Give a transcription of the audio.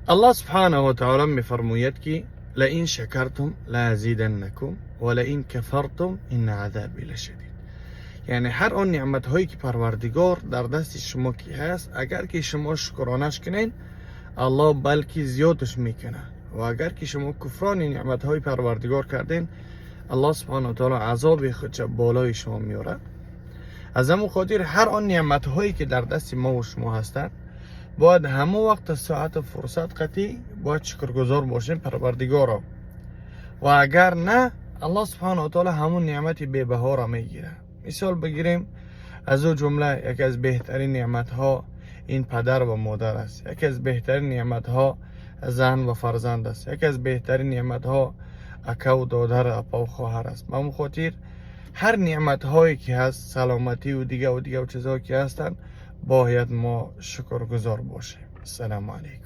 Аллоҳ سبحانه وتعالى میفرماید که لئن شکرتم لأزیدنکم و لئن کفرتم إن عذابی لشدید. یعنی هر آن نعمت هایی که پروردگار در دست شما که هست، اگر که شما شکرانش کنین، الله بلکه زیادش میکنه و اگر که شما کفران نعمت های پروردگار کردین، الله سبحانه و تعالی عذاب خود بالای شما میاره. از همون خاطر هر آن نعمت هایی که در دست ما و شما هستند، باید همه وقت ساعت و فرصت قطعی باید شکرگزار باشیم پروردگارا و اگر نه، الله سبحانه و تعالی همون نعمت بی بها را میگیره. مثال بگیریم، از او جمله یکی از بهترین نعمت ها این پدر و مادر است، یکی از بهترین نعمت ها زن و فرزند است، یکی از بهترین نعمت ها اکا و دادر، اپا و خواهر است. به همون خاطر هر نعمت هایی که هست، سلامتی و دیگه و دیگه و چیزهایی که هستند، باید ما شکرگزار باشیم. السلام علیکم.